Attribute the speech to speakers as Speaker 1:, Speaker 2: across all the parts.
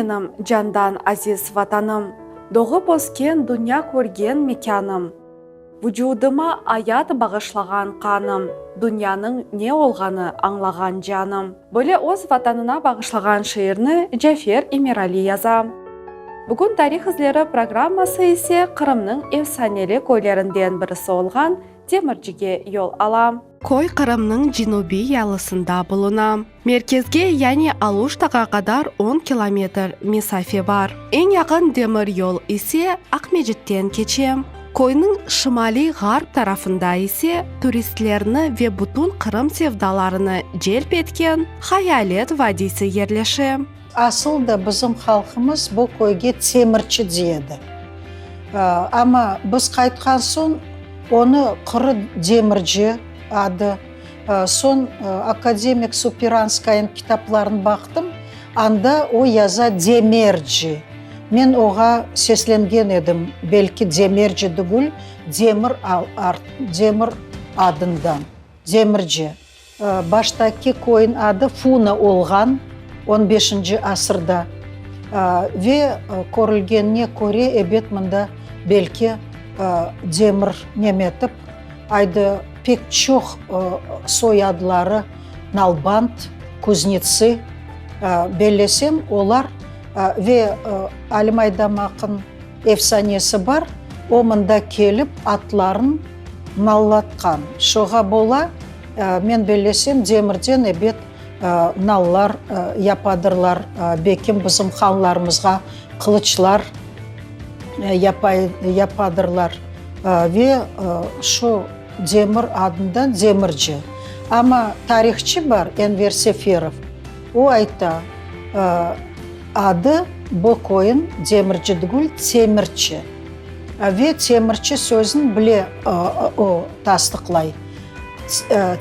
Speaker 1: menim candan aziz Vatanım, Doğıp ösken, dünya körgen mekânım. Vucudıma ayat bağışlağan qanım, Dünyanıñ ne olğanı añlağan canım. Böyle öz Vatanına bağışlağan şiirni Cafer Emirali yaza. Bugün Tarih izleri programması ise Qırımnıñ efsaneli köylerinden birisi olğan Demircige yol ala. Köy Qırımnıñ cenübiy yalısında buluna. Merkezge, yani Aluştağa qadar on kilometr mesafe bar. Eñ yaqın demir yol ise Aqmecitten keçe. Köyniñ şimaliy-ğarp tarafında ise turistlerni ve bütün Qırım sevdalarını celp etken Hayalet vadiysi yerleşe.
Speaker 2: Asıl da bizim halqımız bu köyge Temirçi dey edi. Amma biz qaytqan soñ onı Qırı Demirci adı, soñ akademik Superanskayanıñ kitaplarını baqtım, anda o yaza Demerci. Men oğa seslengen edim, belki Demerci tügül, Demir Demir adından, Demirci. Baştaki köyün adı Funa olğan, on beşinci asırda. Ve körülgenine köre, ebet, mında belki demir nemetip, aydı, pek çoq soyadları Nalbant, Kuznetsı, bellesem, olar ve Alim Aydamaqnıñ efsanesi bar, o mında kelip atların nallatqan. Şoğa bola, men bellesem, demirden ebet nallar yapadırlar, bekim bizim hanlarımızğa qılıçlar yapadırlar ve şu demir adından demirci. Amma tarihçı bar, Enver Seferov, o ayta, adı bu köyün Demirci tügül, Temirçi. Ve temirçi sözün bile o tasdıqlay.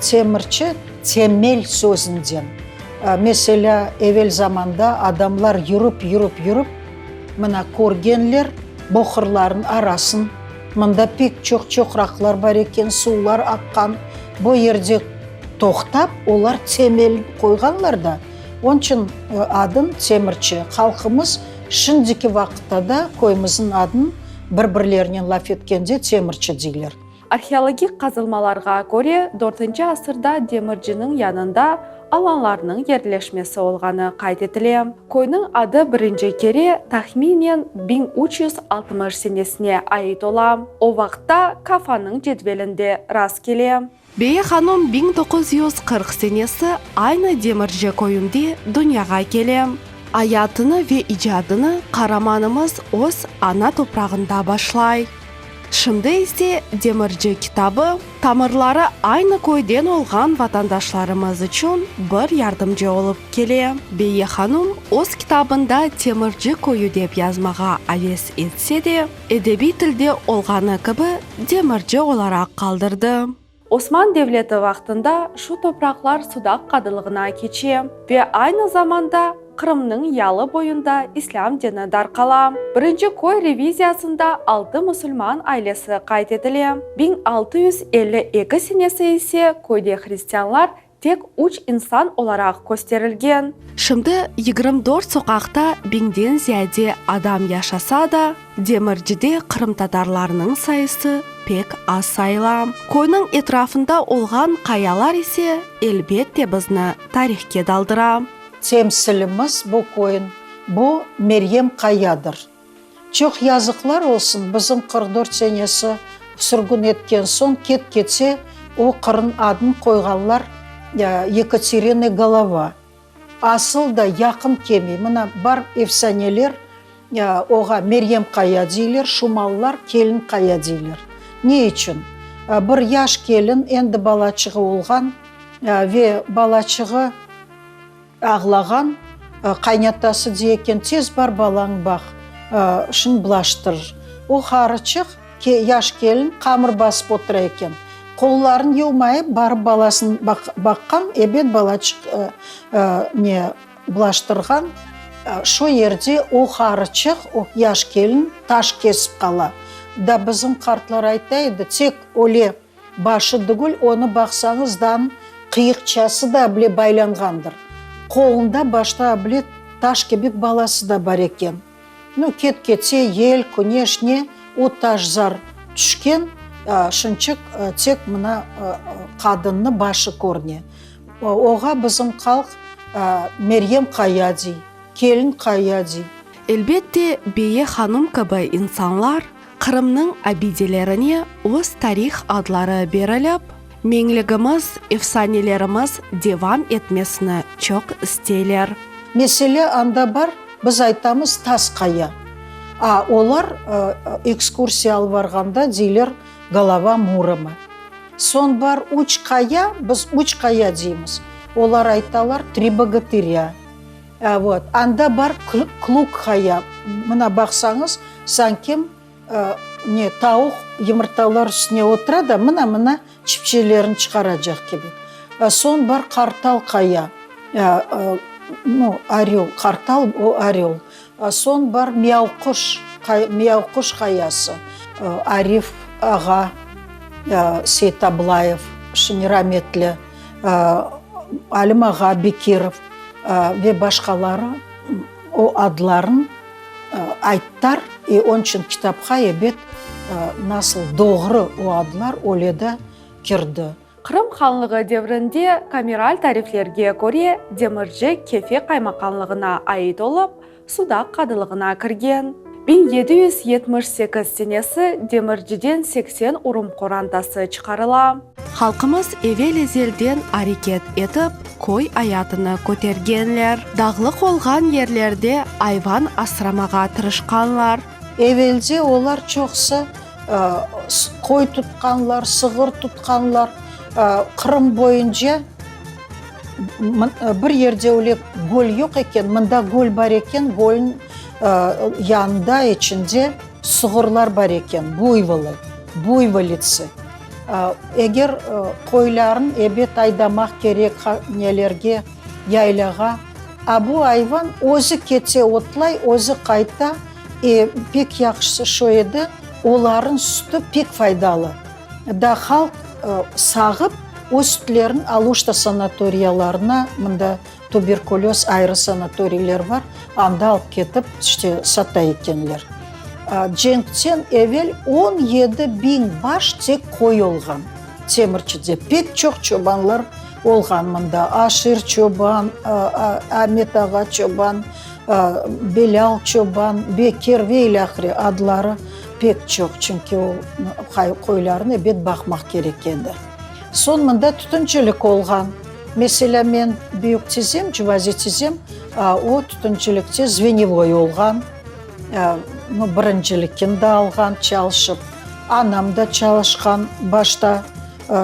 Speaker 2: Temirçi, temel sözünden. Meselâ, evel zamanda adamlar yürip, yürip, yürip, mına, körgenler bohurların arasın, mında pek çoq çoqraqlar bar eken, suvlar aqqan, bu yerde toqtap, olar temel qoyğanlar da, onıçün adın Temirçi. Halqımız Şimdiki vaqıtta da köyümizniñ adın bir-birlerinen laf etkende Temirçi deyler.
Speaker 1: Arheologik qazılmalarğa köre, dörtünci asırda Demirciniñ yanında alanlarnıñ yerleşmesi olğanı qayd etile. Köyniñ adı birinci kere tahminen 1360 senesine ait ola, o vaqıtta Kafanıñ cedvelinde rastkele. Beye hanum 1940 senesi aynı Demirci köyünde dünyağa kele. Ayatını ve icadını qaramanımız öz ana toprağında başlay. Şimdi ise Demirci kitabı, tamırları aynı köyden olğan vatandaşlarımız içün bir yardımcı olıp kele. Beye hanum öz kitabında Temirci köyü dep yazmağa aves etse de, Edebiy tilde olğanı kibi demirci olaraq qaldırdı. Osman devleti vaqtında şu topraqlar Sudaq qadılığına keçe ve aynı zamanda Qırımnıñ yalı boyunda islâm dini darqala. Birinci köy reviziyasında altı musulman ailesi qayd etile. 1652 senesi ise köyde hristianlar tek üç insan olaraq kösterilgen. Şimdi 24 soqaqta biñden ziyade adam yaşasa da, Demircide qırımtatarlarnıñ sayısı pek az sayıla. Köyniñ etrafında olğan qayalar ise, elbette bizni tarihke daldıra.
Speaker 2: Temsilimiz bu köyün, bu Meryem Qayadır. Çoq yazıqlar olsun, bizim 44 senesi sürgün etken soñ ket-kete o qırın adın qoyğanlar Yekaterina Golova. Asıl da yaqın kelmey. Mına bar efsaneler, oğa Meryem Qaya deyler, şumallar Kelin Qaya deyler. Ne içün? Bir yaş kelin, endi balaçığı olğan ve balaçığı. Ağlağan, qaynatası dey eken, tez bar balañ baq, şunı bulaştırır. O harıçıq, yaş kelin qamır basıp otura eken. Qolların yuvmayıp, barıp balasını baqqan, ebet balaçıq ne bulaştırğan. Şu yerde o harıçıq, o yaş kelin taş kesip qala. Da bizim qartlar ayta edi, tek öle Başı tügül, onı baqsañız dan qıyıqçası da bile baylanğandır. Qolunda başta bile. Taş kibik balası da bar eken. Nu, ket-kete yel, küneş ne, o taş zar tüşken, şınçıq tek mına qadınnı başı körüne. Oğa bizim halq Meryem Qaya dey, Kelin Qaya dey.
Speaker 1: Elbette, Beye hanum kibi insanlar Qırımnıñ abidelerine öz tarih adları berilip, meñligimiz, efsanelerimiz devam etmesini çoq isteyler.
Speaker 2: Mesele anda bar, biz aytamız Tas Qaya, a olar ekskursiya alıp barğanda deyler Golova Muroma. Soñ bar Üç Qaya, biz Üç Qaya deymiz, olar aytalar Tri Bogatırâ. Vot, anda bar Kluk Qaya, mına baqsañız, sanki ne, tavuq yımırtalar üstüne otura da, mına-mına çipçelerini çıqaracaq kibi. Soñ bar Qartal Qaya, nu, orel, qartal, o orel. Soñ bar Miyavquş, Miyavquş Qayası, Arif ağa Seytablayev, şimdi rametli, Alim ağa Bekirov ve başqaları o adların ayttar, e onıñ içün kitapqa ebet nasıl doğru o adlar öyle de kirdi.
Speaker 1: Qırım Hanlığı devrinde kameral tariflerge köre Demirci Kefe qaymaqanlığına ait olıp, Sudaq qadılığına kirgen. 1778 senesi Demirciden 80 urum qorantası çıqarıla. Halqımız evel-ezelden areket etip, köy ayatını kötergenler. Dağlıq olğan yerlerde ayvan asramağa tırışqanlar.
Speaker 2: Evelde olar çoqsa qoy tutqanlar, sığır tutqanlar. Qırım boyunca bir yerde öyle göl yoq eken, mında göl bar eken, gölniñ yanında, içinde sığırlar bar eken, buyvolı, buyvolitsı. Eger qoyların ebet aydamaq kerek nelerge, yaylağa, a bu ayvan özü kete otlay, özü qayta, e, pek yahşısı şu edi, olarıñ sütü pek faydalı. Da halq sağıp, öz sütlerini Aluşta sanatoriyalarına, mında tuberkulöz ayrı sanatoriyler bar, anda alıp ketip, işte, sata ekenler. Cenkten evel 17 biñ baş tek qoy olğan Temirçide. Pek çoq çobanlar olğan mında, Aşir çoban, Amet ağa çoban, Bilâl çoban, Bekir ve ilâhre adları pek çoq, çünki o qoylarnı ebet baqmaq kerek edi. Soñ mında tütüncilik olğan. Meselâ, men büyük tizem, Cuvazi tizem, o tütüncilikte zvenevoy olğan, nu, birincilikni de alğan çalışıp. Anam da çalışqan başta,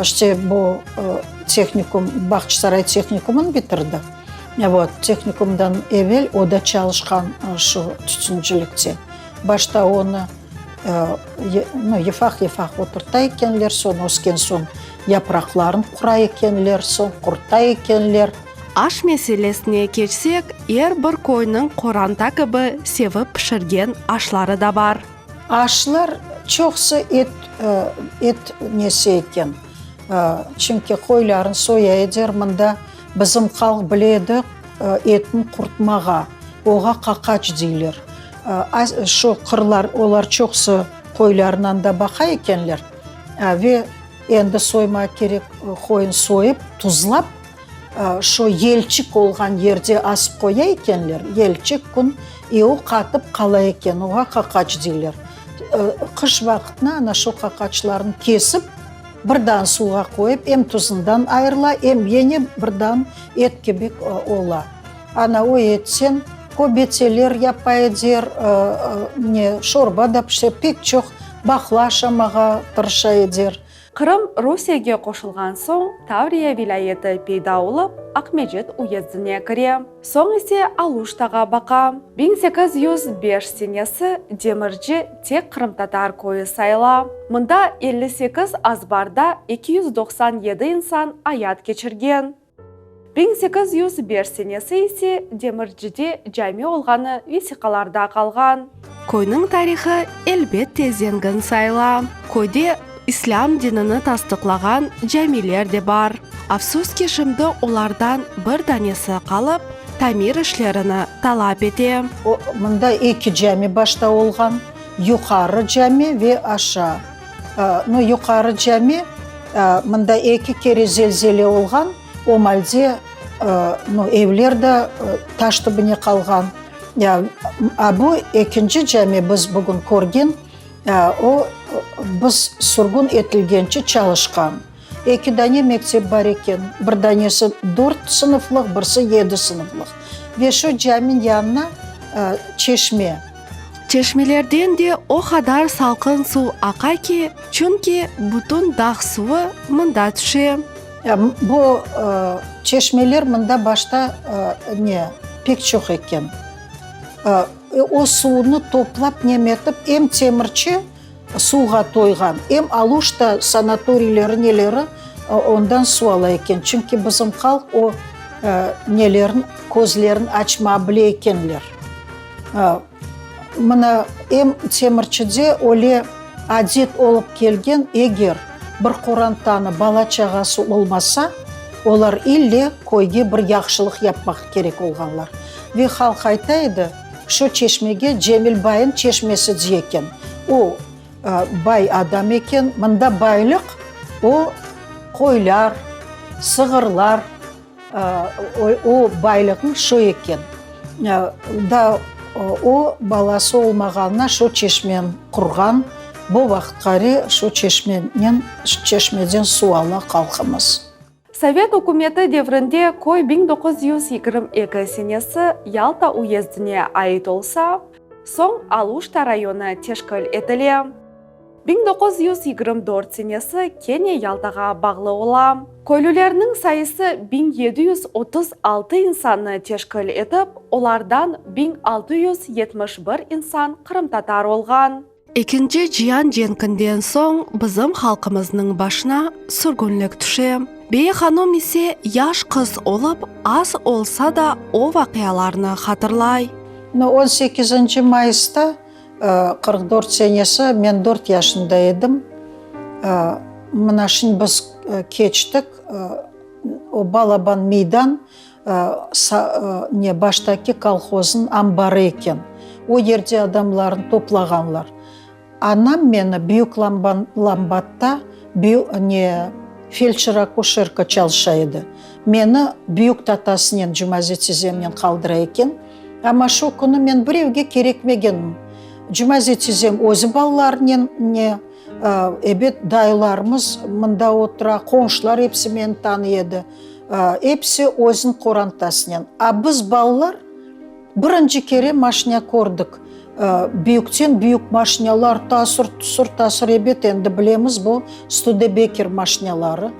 Speaker 2: işte, bu tehnikum, Bağçasaray tehnikumını bitirdi. Vot, tehnikumdan evel o da çalışqan şu tütüncilikte. Başta onı, nu, yıfaq-yıfaq oturta ekenler, soñ ösken soñ yapraqlarını qura ekenler, soñ qurta ekenler.
Speaker 1: Aş meselesine keçsek, er bir köyniñ qoranta kibi sevip pişirgen aşları da bar.
Speaker 2: Aşlar çoqusı et, et nesi eken, çünki qoylarnı soya eder, mında bizim halq bile edi etni qurtmağa, oğa qaqaç deyler. Şu qırlar, olar çoqusı qoylarınan da baqa ekenler ve endi soymaq kerek, qoyun soyıp, tuzlap, Şu yelçik olğan yerde asıp qoya ekenler, yelçik kün, i o qatıp qala eken, oña qaqaç deyler. Qış vaqtına ana şu qaqaçlarnı kesip, birdan suvğa qoyıp, em tuzundan ayırıla, em yene birdan et kibi ola. Ana o etten köbeteler yapa eder, ne, şorba da pişire, pek çoq baqla aşamağa tırışa eder.
Speaker 1: Qırım Rusiyege qoşulğan soñ Tavriya vilâyeti peyda olıp, Aqmecit uyezdine kire. Soñ ise Aluştağa baqa. 1805 senesi Demirci tek qırımtatar köyü sayıla. Mında 58 azbarda 297 insan ayat keçirgen. 1805 senesi ise Demircide cami olğanı vesiqalarda qalğan. Köyniñ tarihı elbette zengin sayıla. Köyde İslâm dinini tasdıqlağan camiler de bar. Afsus ki, şimdi olardan bir danesi qalıp. Tamir işlerini talap ete.
Speaker 2: O, mında eki cami başta olğan, yuqarı cami ve aşağı. No, yuqarı cami, mında eki kere zelzele olğan, o malde, no, evler de taş tübüne qalğan. A bu ekinci cami, biz bugün körgen, o, biz sürgün etilgence çalışqan. Eki dane mektep bar eken, bir danesi dört sınıflıq, birisi yedi sınıflıq. Ve şu camin yanına çeşme.
Speaker 1: Çeşmelerden de o qadar salqın suv aqa ki, çünki bütün dağ suvı mında tüşe.
Speaker 2: Bu çeşmeler mında başta ne, pek çoq eken. O suvnı toplap nemetip em temirçi, Suvğa toyğan. Em Aluşta sanatoriyleri neleri ondan suv ala eken. Çünki bizim halq o nelerin közlerin açma bile ekenler. Mına em Temirçide öyle adet olıp kelgen, eger bir qorantanı bala-çağası olmasa, olar ille köyge bir yahşılıq yapmaq kerek olğanlar. Ve halq ayta edi, Şu çeşmege Cemil bayın çeşmesi diy eken. O, bay adam eken. Mında baylıq, o, qoylar, sığırlar, o, baylıqnıñ şu eken. Da o, balası olmağanına şu çeşmeni qurğan. Bu vaqıtqare şu çeşmenen, çeşmeden suv ala halqımız.
Speaker 1: Sovet ükümeti devrinde köy 1922 senesi Yalta uyezdine ait olsa, soñ Aluşta rayonı teşkil etile. 1924 senesi kene Yaltağa bağlı ola. Köylülerniñ sayısı 1736 insannı teşkil etip, olardan 1671 insan qırımtatar olğan. Ekinci cian cenkinden soñ bizim halqımıznıñ başına sürgünlik tüşe. Beye hanum ise yaş qız olıp, az olsa da o vaqialarnı hatırlay.
Speaker 2: No, on sekizinci mayısta 44 senesi men dört yaşında edim. Mına şimdi biz keçtik o balaban meydan, Ne, baştaki kolhoznıñ anbarı eken. O yerde adamlarnı toplağanlar. Anam meni Büyük Lambatta ne, feldşer-akuşerka çalışa edi. Meni büyük tatasınen, Cumaze tizemnen qaldıra eken. Amma şu künü men birevge kerekmegenim. Cumaze tizem özü balalarınen ne, Ebet, dayılarımız mında otura, qonşular episi meni tanıy edi. Episi özüniñ qorantasınen. A biz, balalar, birinci kere maşina kördik. Büyükten büyük maşinalar, tasır-tusır, tasır, ebet, endi bilemiz, bu Studebeker maşinaları.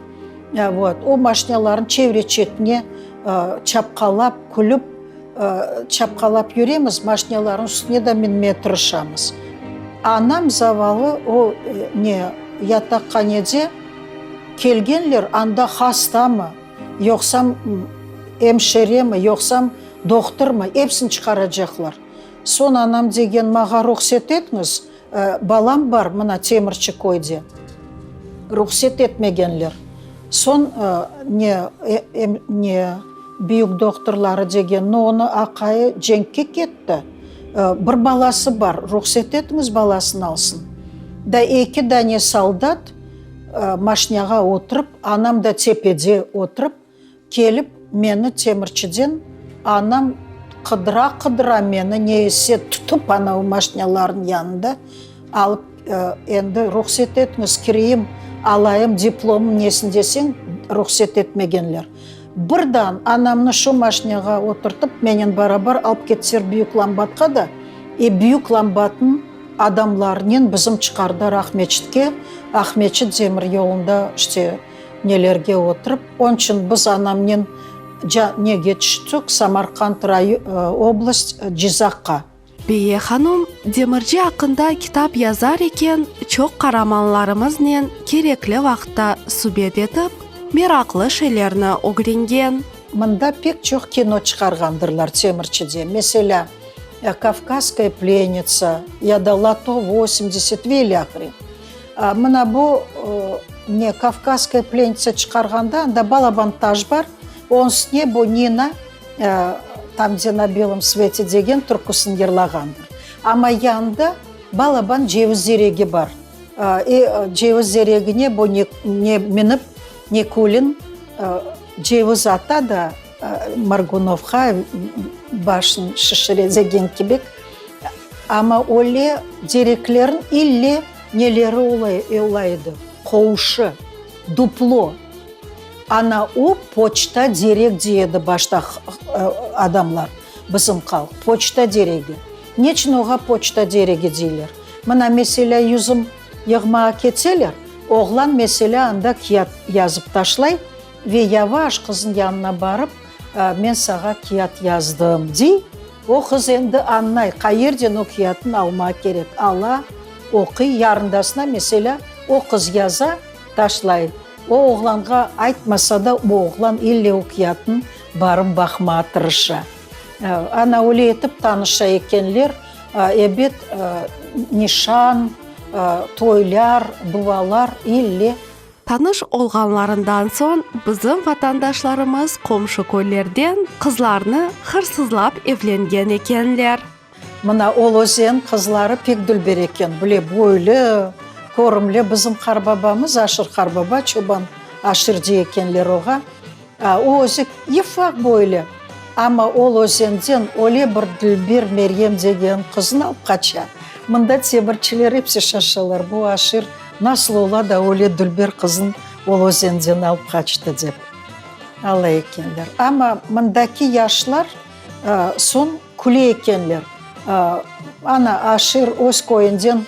Speaker 2: Vot, o maşinalarnıñ çevre-çetine çapqalap, külip, Çapqalap yüremiz, maşinalarnıñ üstüne de minmeye tırışamız. Anam zavallı o ne, yataqhanede kelgenler, anda hastamı, yoqsam emşeremi, yoqsam doqturmı, epsini çıqaracaqlar. Soñ anam degen, mağa ruhset etñiz, Balam bar mına Temirçi köyde. Ruhset etmegenler. Soñ ne, ne, büyük doqtorları degen, no, onı aqayı cenkke ketti, bir balası bar, ruhset etiñiz balasını alsın. Da eki dane soldat maşinağa oturıp, anam da tepede oturıp, Kelip meni temirçiden anam qıdıra-qıdıra meni ne ise tutıp anavı maşinalarnıñ yanında alıp endi ruhset etiñiz kireyim alayım diplomım nesin deseñ ruhset etmegenler. Birdan anamnı şu maşinağa oturtıp menen barabar alıp ketser Büyük Lambatqa da e Büyük Lambatnıñ adamlarınen bizim çıqardılar Aqmeçitke Aqmeçit demir yolunda işte Nelerge oturıp, onçün biz anamnen ca nege tüştük, Samarqand ray oblast, Cizaqqa.
Speaker 1: Beye hanum Demirci aqqında kitap yazar eken, çoq qaramanlarımıznen kerekli vaqıtta subet etip, meraqlı şeylerni ögrengen.
Speaker 2: Mında pek çoq kino çıqarğandırlar Temirçide. Meselâ, Kavkazskaya plenitsa ya da Loto vosemdeset ve ilâhre. Mına bu ne, Kavkazskaya plenitsa çıqarğanda, anda balaban taş bar, onıñ üstüne bu Nina. Tam, gde na belom svete degen türküsini yırlağandır. Amma yanında balaban ceviz deregi bar. E, ceviz deregine bu ne minip, Nikulin ceviz ata da Morgunovğa başın şişire degen kibik. Amma öyle dereklerniñ ille neleri ola edi, qovuşı, duplo. Ana o poçta derek dey edi başta adamlar, bizim halq, poçta deregi. Neçün oğa poçta deregi deyler? Mına, meselâ, yüzüm yığmağa ketseler, oğlan, meselâ, anda kiyat yazıp taşlay ve yavaş qıznıñ yanına barıp, men sağa kiyat yazdım, dey. O qız endi añlay, qayerden o kiyatnı almağa kerek. Ala, oquy, yarındasına, meselâ, o qız yaza, taşlay. O oğlanğa aytmasa da, o oğlan ille o kiyatnı barıp baqmağa tırışa. Ana, öyle etip tanışa ekenler. Ebet, nişan, toylar, dualar ille.
Speaker 1: Tanış olğanlarından soñ bizim vatandaşlarımız qomşu köylerden qızlarnı hırsızlap evlengen ekenler.
Speaker 2: Mına ol özen qızları pek dülber eken, bile boylu, körümli. Bizim qarbabamız Aşır qarbaba, çoban Aşır dey ekenler oğa. O özü yıfaq boylu, amma ol özenden öyle bir dülber Meryem degen qıznı alıp qaça. Mında temirçiler episi şaşalar, bu Aşır nasıl ola da öyle dülber qıznı ol özenden alıp qaçtı dep alay ekenler. Amma mındaki yaşlar soñ küle ekenler, Ana, Aşır öz köyünden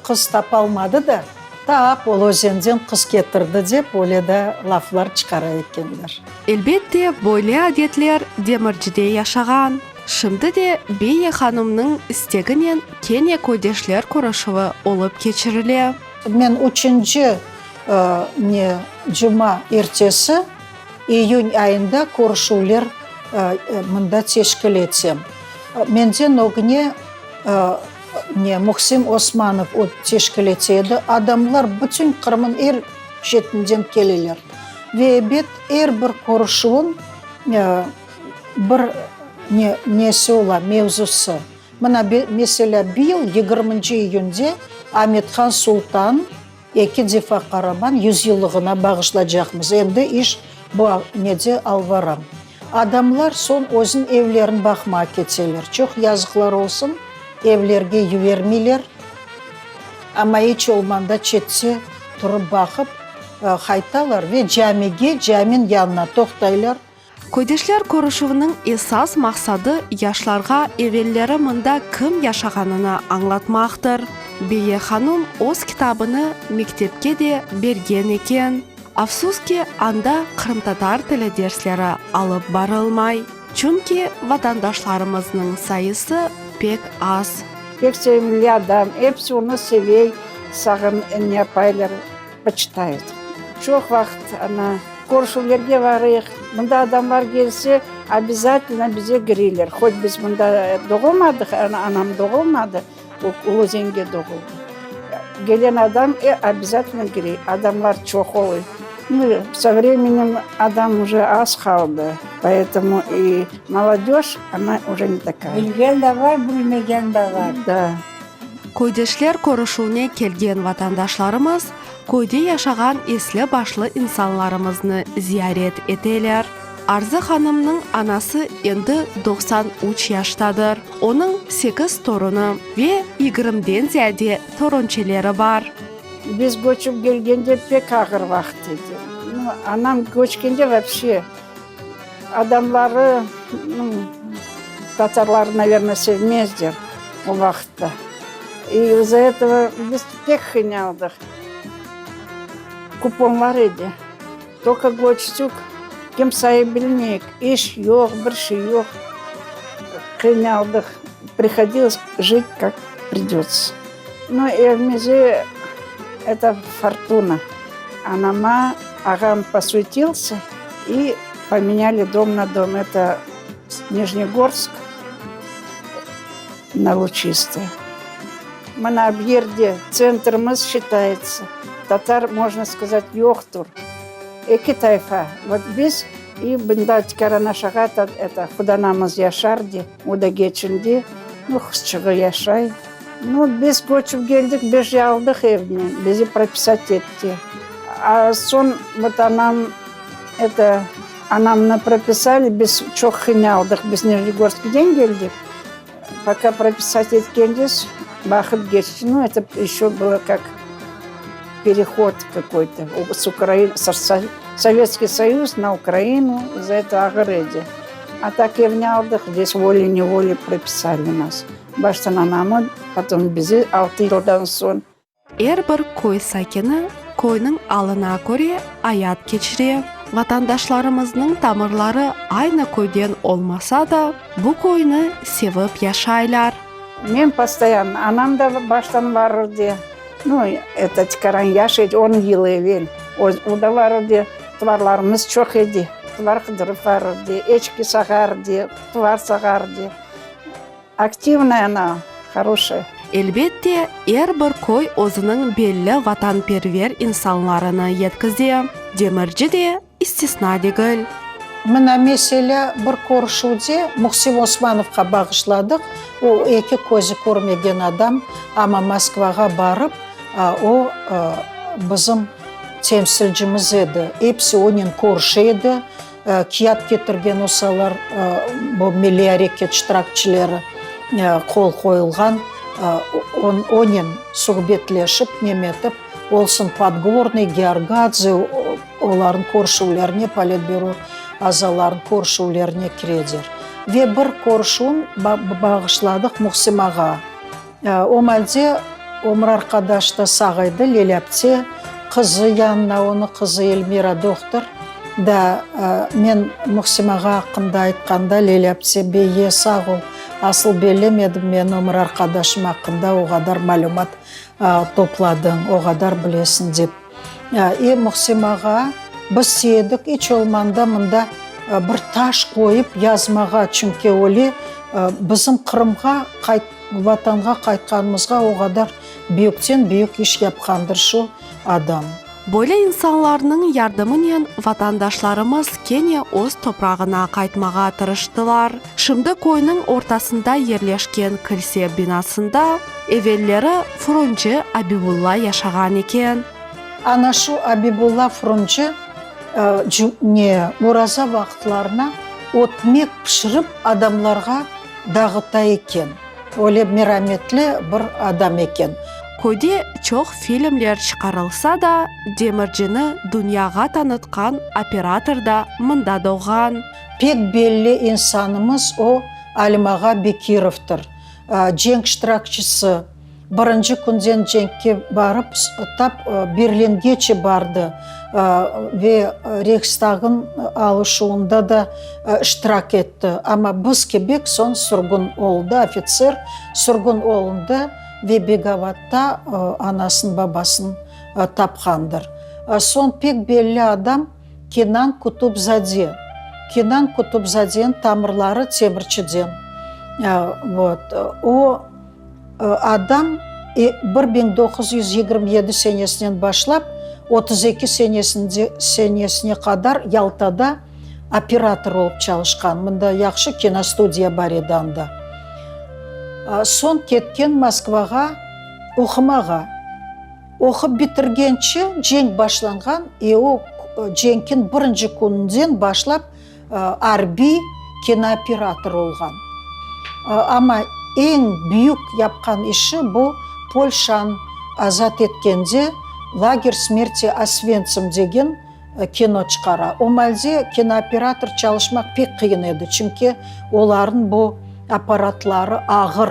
Speaker 2: qız tapalmadı da, tap ol özenden qız ketirdi dep öyle de laflar çıqara ekenler.
Speaker 1: Elbette, böyle adetler Demircide yaşağan. Şimdi de Beye hanımnıñ isteginen kene köydeşler körüşüvi olıp keçirile.
Speaker 2: Men üçünci ne cuma ertesi, iyün ayında körüşüvler mında teşkil etsem. Menden ögüne ne Muhsin Osmanov o teşkil ete edi. Adamlar bütün Qırım'ın er çetinden keleler. Ve ebet er bir körüşüvin bir ne nesi ola, mevzusı. Mına, meselâ, bıyıl yigirminci iyünde Amethan Sultan Eki defa qaraman yüzyıllığına bağışlacaqmız. Endi iş bu nede alvaram. Adamlar soñ özün evlerin baqmağa keteler. Çoq yazıqlar olsun, evlerge yibermeyler. Amma iç olmanda çette turıp baqıp qaytalar ve camige, camin yanına toqtaylar.
Speaker 1: Köydeşler körüşüviniñ esas maqsadı yaşlarğa evelleri mında kim yaşağanını añlatmaqtır. Beye hanum öz kitabını mektepke de bergen eken. Afsus ki, anda qırımtatar tili dersleri alıp barılmay, çünki vatandaşlarımıznıñ sayısı pek az.
Speaker 3: Pek sevimli adam, episi onı sevey, sağın ne yapaylar. Poçitayut. Çoq vaqıt ana, körüşüvlerge varıyıq. Mında adamlar kelse, obязательно bize kireyler. Hoç biz mında doğulmadıq, anam doğulmadı, o Ulu Özenge doğuldı. Gelen adam obязательно kirey. Adamlar çoq oluy. Nu, со временем adam уже az qaldı, poetomu i molodöj, ona уже ne takaya.
Speaker 4: Bilgen de bar, bilmegen de bar.
Speaker 3: Da.
Speaker 1: Köydeşler körüşüvine kelgen vatandaşlarımız köyde yaşağan esli-başlı insanlarımıznı ziyaret eteler. Arzı hanımnıñ anası endi 93 yaştadır. Onıñ sekiz torunı ve yigirmiden ziyade torunçeleri bar.
Speaker 3: Biz köçip kelgende pek ağır vaqıt edi. Anam köçkende vapşe Adamları, tatarları, naverno, sevmezler o vaqıtta. İ iz-za etого biz pek qıynaldıq. Kuponlar edi. Tolko köçtük, kimsayı bilmeyik, iş yoq, bir şey yoq. Qıynaldıq. Prihodilos jit kak pridötsa. Nu, evimizi, eto fortuna, anama ağam posuetilsâ i pomenyali dom na dom, eto Nijnegorsk na Luçistaya. Mına bu yerde tsentrimiz şçitayetsa, tatar, mojno skazat, yoqtur. Eki tayfa, vot biz. İ bunda tikaran aşağa eto, qudanamız yaşardı, o da geçindi, nu, qızçığı yaşay. Nu, biz köçip keldik, biz aldıq evni, bizi propisat etti. A soñ vot anam, eto, anamnı propisali, biz çoq qıynaldıq, biz Nijnegorskiden keldik, poka propisat etkence vaqıt keçti, nu, eto eşö bylo kak perehod kakoy-to, s Ukraina, Sovetskiy Soyuz na Ukrainu, iz-za eto ağır edi. A tak evni aldıq, zdes voley-nevoley propisali nas. Baştan anamı, potom bizi altı yıldan soñ.
Speaker 1: Er bir köy sakini köyniñ alına köre ayat keçire. Vatandaşlarımıznıñ tamırları aynı köyden olmasa da, bu köyni sevip yaşaylar.
Speaker 3: Men postoyanno, anam da baştan varırdı, nu, eto, tikaran yaş edi, on yıl evel, o da varırdı, tuvarlarımız çoq edi, tuvar qıdırıp varırdı, eçki sağardı, tuvar sağardı. Aktivnaya ona, horoşaya.
Speaker 1: Elbette, er bir köy özüniñ belli vatanperver insanlarını yetkize. Demirci de istisna degil.
Speaker 2: Mına, meselâ, bir körüşüvde Muhsin Osmanovqa bağışladıq, o, eki közü körmegen adam, amma Moskvağa barıp, o, bizim temsilcimiz edi, episi onen körüşe edi, Kâğıt ketirgen olsalar, bu milliy areket iştirakçileri qol qoyulğan, onen suhbetleşip, nemetip, olsun Podgornıy, Georgadze, olarnıñ körüşüvlerine, Politbüro azalarınıñ körüşüvlerine kireder. Ve bir körüşüvin bağışladıq Muhsim ağa. O malde ömür arqadaşı da sağ edi, Lilâ apte, qızı yanına, onıñ qızı Elmira dohtor da, men Muhsim ağa aqqında aytqanda, Lilâ apte, beye, sağ ol, asıl bellemedim, men ömür arqadaşım aqqında o qadar malümat topladıñ, o qadar bilesiñ, dep. E, Muhsim ağa, biz seedik, iç olmanda mında bir taş qoyıp yazmağa, çünki öyle bizim Qırımğa qayt, Vatanğa qaytqanımızğa o qadar büyükten büyük iş yapqandır şu adam.
Speaker 1: Böyle insanlarnıñ yardımınen vatandaşlarımız kene öz toprağına qaytmağa tırıştılar. Şimdi köyniñ ortasında yerleşken kilse binasında evelleri furuncı Abibulla yaşağan eken.
Speaker 2: Ana şu Abibulla furuncı ne, oraza vaqıtlarına ötmek pişirip adamlarğa dağıta eken. Öyle merametli bir adam eken.
Speaker 1: Köyde çoq filmler çıqarılsa da, Demircini dünyağa tanıtqan operator da mında doğğan.
Speaker 2: Pek belli insanımız o, Alim ağa Bekirovdır. Cenk iştirakçisi. Birinci künden cenkke barıp, tap Berlingece bardı ve Reyhstagın alışuvında da iştirak etti. Amma biz kibik soñ sürgün oldı, ofitser sürgün olundı ve Begovatda anasını-babasını tapqandır. Soñ pek belli adam Kenan Kutub-zade. Kenan Kutub-zadeniñ tamırları Temirçiden. Vot, o. Adam 1927 senesinen başlap 32 senesine qadar Yaltada operator olıp çalışqan, mında yahşı kinostudiya bar edi anda. Soñ ketken Moskvağa oqumağa. Oqup bitirgençe cenk başlanğan, e o cenkin birinci kününden başlap arbiy kinooperator olğan. Amma eñ büyük yapqan işi bu, Polşanı azat etkende Lager smerti Osventsim degen kino çıqara. O malde kinooperator çalışmaq pek qıyın edi, çünki olarnıñ bu apparatları ağır.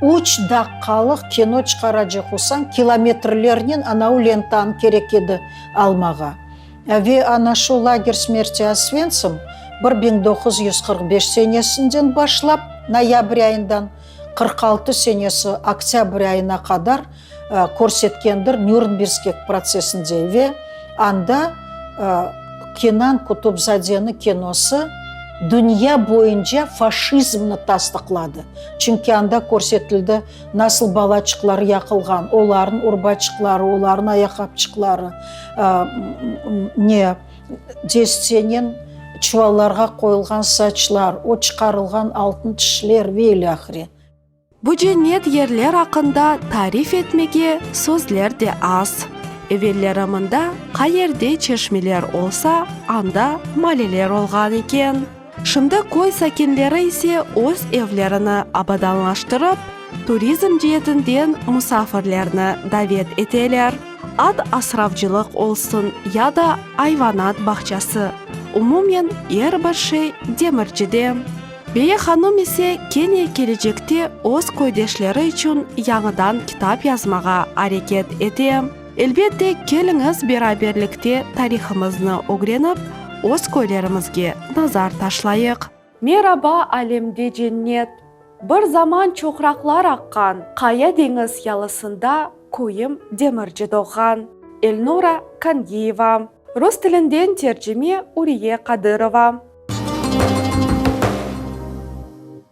Speaker 2: Üç daqqalıq kino çıqaracaq olsañ, kilometrlernen anavı lentanı kerek edi almağa. Ve ana şu Lager smerti Osventsim 1945 senesinden başlap, noyabr ayından, 46 senesi oktâbr ayına qadar körsetkendir Nürnbergskiy protsessinde ve anda Kenan Kutub-zadeniñ kinosı dünya boyunca faşizmni tasdıqladı. Çünki anda körsetildi Nasıl balaçıqlar yaqılğan, olarnıñ urbaçıqları, olarnıñ ayaqqapçıqları, ne, destenen. çuvallarğa qoyulğan saçlar, o çıqarılğan altın tişler ve ilâhre.
Speaker 1: Bu cennet yerler aqqında tarif etmege sözler de az. Evelleri mında qayerde çeşmeler olsa, anda maleler olğan eken. Şimdi köy sakinleri ise öz evlerini abadanlaştırıp, turizm ceetinden musafirlerni davet eteler. At asravcılıq olsun ya da ayvanat bağçası, umumen er bir şey Demircide. Beye hanım ise kene kelecekte öz köydeşleri içün yañıdan kitap yazmağa areket ete. Elbette, keliñiz beraberlikte tarihımıznı ögrenip, öz köylerimizge nazar taşlayıq. Meraba, alemde cennet! Bir zaman çoqraqlar aqqan qaya deñiz yalısında köyüm Demirci doğğan. Elnura Kangiyeva. Rus tilinden tercime Uriye Qadırova.